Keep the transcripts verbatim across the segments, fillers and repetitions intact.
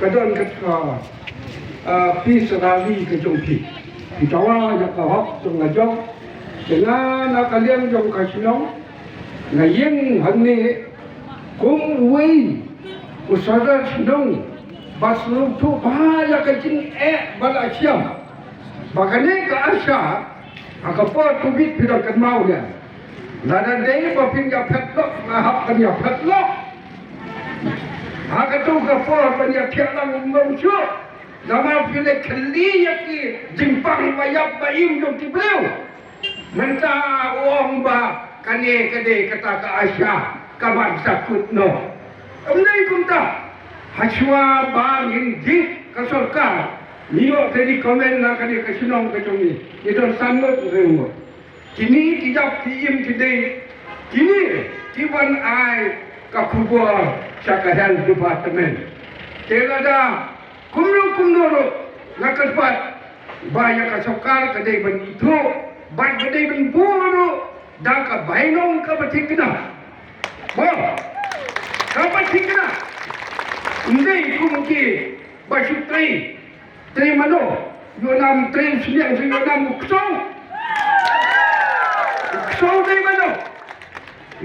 Ka don kata, ah, phi sdang ka jong phi. Phi dawa ïa ka hok jong la jong. Te nga na ka liang jong ka shnong, nga ïeng hangne kum uwei u sordar shnong ba sngewthuh bha ïa ka jingeh ba la shem. Ba kane ka ASHA, ha ka por Covid phi dang kynmaw ne. Lada dei ba phin ïa phet lok, nga hap ban ïa phet lok. Ha kato ka por ban ïa thiah lang um long shuh. Namar phi leh khylli ïa ki jingpang ba ïap ba im jong ki briew. Mynta u ong ba kane ka dei kata ka ASHA ka ban sa kut noh. Ym dei kumta. Hashwa ba ngin jied ka sorkar, ngi ïoh ka recommend na kane ka shnong ka jong ngi. Ngi don san ngut, hynriew ngut. Kine ki ïap ki im ki dei kine ki ban ai ka khubor sha ka health department. Te lada kumno kumno ruh nga kyrpad ba ïa ka sorkar ka dei ban ithuh bad ka dei ban buh ruh da ka bainong kaba thikna. Mo, kaba thikna. Ym dei kum ki ba shu trei. Trei mano? Ïoh nam trei sniang, trei ïoh nam u ksew. U ksew dei mano?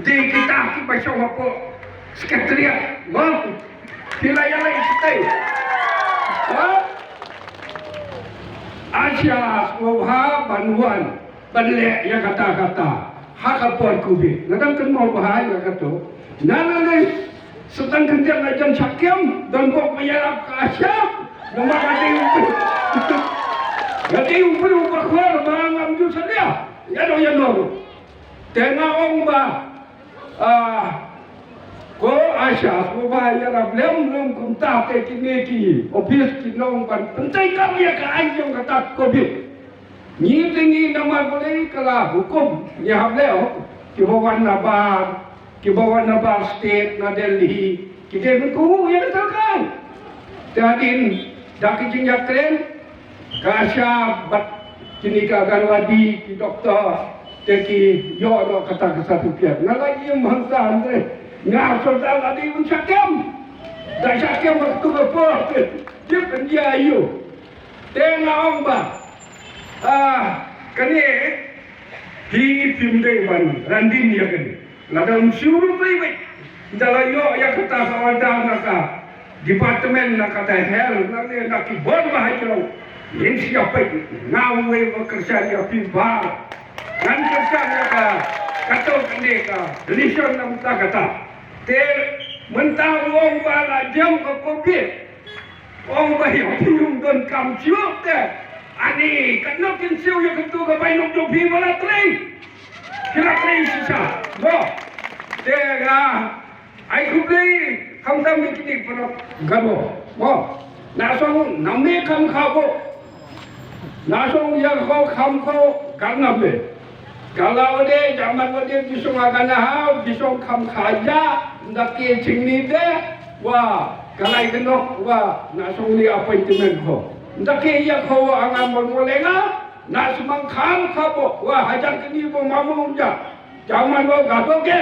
Dei kita kiba shong hapoh sekretariat. Mo, ki la ïaleh shatei. Ha? ASHA sngewbha ban wan ban leh ïa kata kata ha ka por Covid. Nga dang kynmaw bha ïa kato. Na la lei sa tang khyndiat la jan shah kem, don bok ba ïarap ka ASHA. Namar nga dei u briew, nga dei u briew ba khor ba ngam ju salia ïa no ïa no. Te nga ong ba, ah, ko ASHA, ko ba ïarap lem lem kumta te kine ki office ki long ban pyntreikam ïa ka aiñ jong kata Covid. Ngi te ngi namar balei ka la hukum ngi hap leh, kiba wan na bar, kiba wan na bar state na Delhi, ki dei ban kohnguh ïa ka sorkar. Te hadien da ki jingïakren ka ASHA bad kine ki Anganwadi, ki doktor, te ki ïoh noh kata ka certificate. Nga la ïohi hangta hynrei nga shu da la dei ban shah kem. Da shah kem bad tu ka por te jip India ayu. Te nga ong ba, ah, kane, phi phim dei ban randin ïa kane. Lada ym shu ruh phi beit. Da la ïoh ïa kata ka order na ka department na kata health na ne na ki bor ba ha jrong. Ngin sa ïa peit, nga uwei ba kyrshan ïa phi ba ngan kyrshan ïa ka, kato kane ka donation na mynta kata. Te mynta u ong ba la jem ka Covid. Ong ba ïa phi ym donkam shuh te. Ani, katno kin siew ïa katu ka bainong jong phi ba la trei. Ki la trei shisha. Mo. Te nga ai khublei khamtam ïa kine ki paralok. Gano. Mo. Na song nam ne kham kha bo. Na song ïa ko kham ko kan nam ne. Ka la wade, jaman wade, bisong agana ha, bisong kham khaja, ndake chingni de, wa, kalai kenok, wa, na song ni appointment ko. Ndake ya ko wa anga mol molenga, na sumang kham khabo, wa, hajar kini bo mamung ja. Jaman wa gato ke,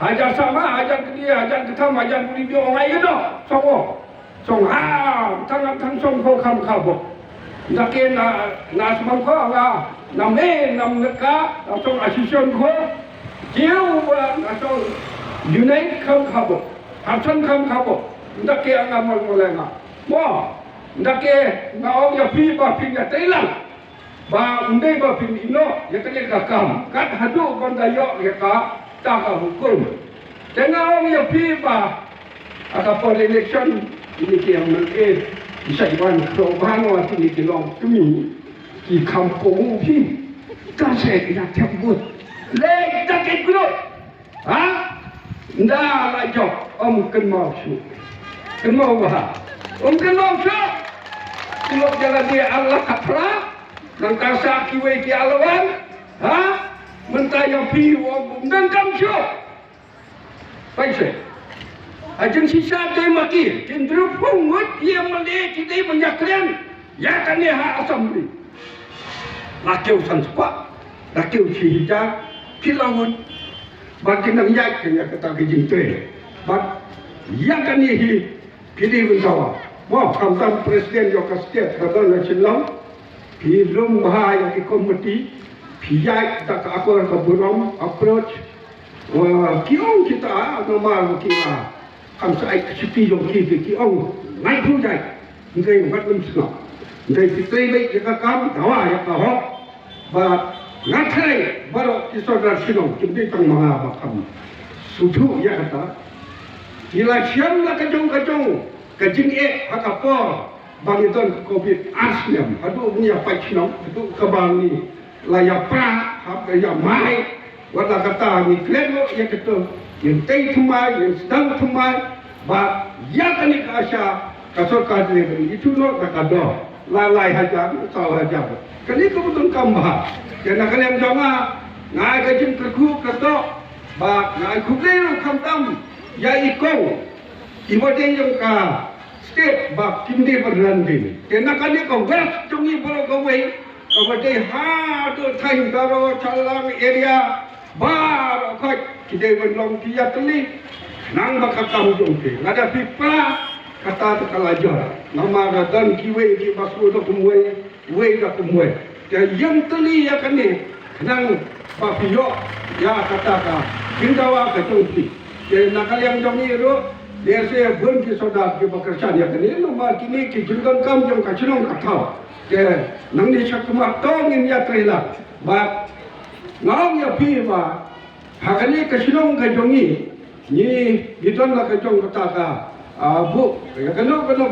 hajar sama, hajar kini, hajar ketam, hajar kini dio ngai kedo, songo. Song ha, tang tang song ko kham kha bo. Ndake na, na sumang ko nga, nam e, nam neka, na song asison ko. Jiu ba, na song unite kham kha bo. Harson kham kha bo. Ndake nga mol mol nga. Mo, ndake nga ong ïa phi ba phi ïa teilang. Ba ym dei ba phin ïehnoh ïa kane ka kam kat haduh ban da ïoh ïa kata ka hukum. Te nga ong ïa phi ba ha ka por election kine ki M L A ki sa wan kro ban wa kine ki long kmie ki kham kohnguh phi. Ka se ki da thep vote. Leh kita ki group. Ha? Nda la jop, ym kynmaw shuh. Kynmaw bha. Ym kynmaw shuh. Ki lok jala dei ar lak ka phra. Nangta sa kiwei ki ar la wan. Ha? Mynta ïa phi u ym donkam shuh. Paise. Ha jingshisha dei ma ki. Ki hynriewphew ngut ïa ma dei ki dei ban ïakren. Ïa kane ha assembly. La kiew san spah, la kiew shi hajar, phi la wut. Bad ki nang ïaid kan ïa kata ka jingtrei. Bad ïa kane hi phi dei ban dawa. Mo, khamtam president ïa ka state ka don la Shillong. Phi lum bha ïa ki committee, phi ïaid da ka akor ka burom, approach. Wa ki ong kita namar ki la kam sa ai ka shuti jong ki, ki ong ngai phu jai. Ngai wat lum sngap. Ngai ki trei bai ïa ka kam, dawa ïa ka hok. Ba nga khlei baroh ki sordar Shillong kim dei tang ma nga ba kam sngewthuh ïa kata. Ki la shem la ka jong ka jong ka jingeh ha ka por ba ngi don ka covid ar snem, haduh ngi ïa pait shnong, haduh kaba ngi la ïa pra, hap ïa mai, wat la kata ngi klet noh ïa kato, ngin tei thymmai, ngin sdang thymmai, ba ïa kane ka asha ka sorkar jylla ngi ithuh noh da ka dor la lai hajar, saw hajar. Kane ka ba donkam bha. Te na ka liang jong nga, nga ai ka jingkyrkhu kyrdoh ba nga ai khublei ruh khamtam ïa i kong i ba dei jong ka state ba kim dei ban ran dei. Te na kane ka west jong i baroh kawei, ka ba dei haduh thaiñ Garo Challang area baroh khoit ki dei ban long ki ïatylli. Nang ba ka kam jong ki lada phi pra kata te ka la jot. Namar da don kiwei ki ba shu da kumwei, wei da kumwei. Te ïeng tylli ïa kane nang ba phi ïoh ïa kata ka jingdawa ka jong phi. Te na ka liang jong i ruh lehse bun ki sordar ki ba kyrshan ïa kane namar kine ki jingdonkam jong ka shnong ka thaw. Te nangne sha khmat to ngin ïatrei lang. Bad nga ong ïa phi ba ha kane ka shnong ka jong ngi, ngi ngi don la ka jong kata ka, ah, buh ïa kano kano